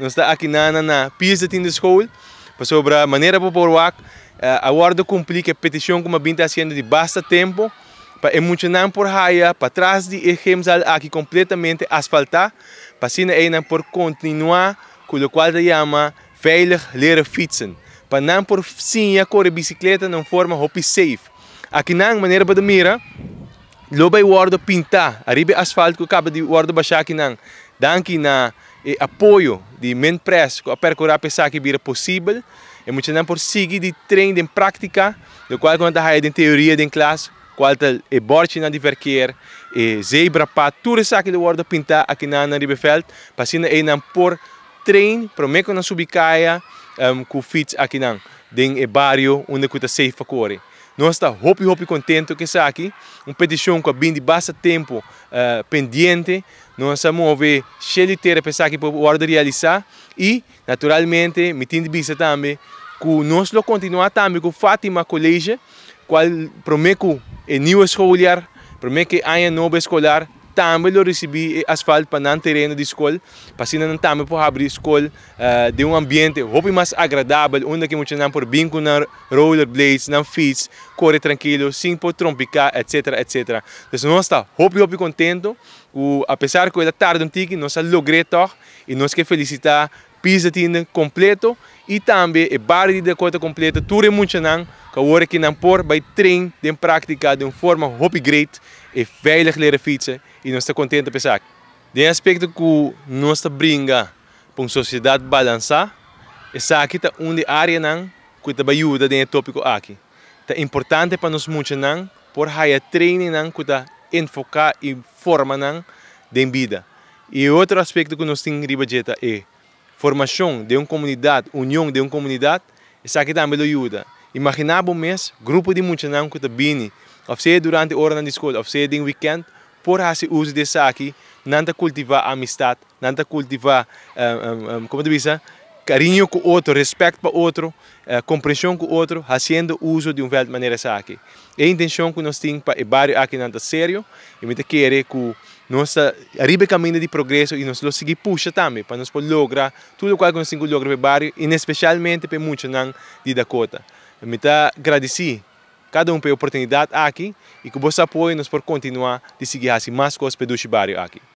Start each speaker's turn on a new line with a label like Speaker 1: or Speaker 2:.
Speaker 1: Nos ta aki na Piers de Tiende School, pasobra manera bo por wak, a wordo cumpli cu e peticion cu mi a bin ta haciendo di basta tempo, pa e muchanan por haya patras di e gymzaal aki completamente asfalta, pa asina eynan por continua cu locual ta yama veilig leren fietsen, pa nan por siña core bicicleta na un forma hopi safe. Akinan manera bo ta mira, lo bay wordo pinta ariba e asfalt cu caba di wordo basha akinan, danki na e apoyo di Minpres cu a percura pa esaki bira posibel. E muchanan por sigui di train den practica, locual cu nan ta haya den teoria den klas, cual ta e borchinan di verkeer, e zebrapad, tur esaki lo wordo pinta akinan na riba e veld, pa asina eynan por train prome cu nan subi caya cu fiets akinan den e bario unda cu ta safe pa core. Nos ta hopi hopi contento cu esaki, un peticion cu a bin di basta tempo pendiente. Nos a move shel y tera pa esaki por wordo realisa y naturalmente mi tin di bisa tambe cu nos lo continua tambe cu Fatima College, cual prome cu e nieuwe schooljaar, prome cu e aña nobo escolar, tambe lo ricibi e asfalt pa nan tereno di scol, pa asina nan tambe por habri scol den un ambiente hopi mas agradabel unda cu muchanan por bin cu nan rollerblades, nan fiets, core trankilo sin por trompica, etcetera, etcetera. Dus nos ta hopi hopi contento cu apesar cu el a tarda un tiki, nos a logr'e tog y nos ke felicita Pisa Tiende completo y tambe e bario di Dakota completo, tur e muchanan cu awor aki nan por bay train den practica den un forma hopi great e veilig leren fietsen y nos ta contento pa esaki. Den aspecto cu nos ta bringa pa un sociedad balansa, esaki ta un di areanan cu ta bay yuda den e topico aki. Ta importante pa nos muchanan por haya trainingnan cu ta enfoca y forma nan den bida. Y e otro aspecto cu nos tin riba dje ta e formacion den un comunidad, union den un comunidad, esaki tambe lo yuda. Imagina bo mes grupo di muchanan cu ta bini, of sea durante oranan di scol of sea den weekend, por haci uso di esaki, nan ta cultiva amistad, nan ta cultiva, como ta bisa, cariño cu otro, respect pa otro, comprension cu otro, haciendo uso di un veld manera esaki. E intencion cu nos tin pa e bario aki nan ta serio y mi ta kere cu nos ta ariba e caminda di progreso y nos lo sigui pusha tambe pa nos por logra tur locual cu nos tin cu logra pa e bario y especialmente pa e muchanan di Dakota. Mi ta gradici cada un pa e oportunidad aki y cu boso apoyo nos por continua di sigui haci mas cos pa e dushi bario aki.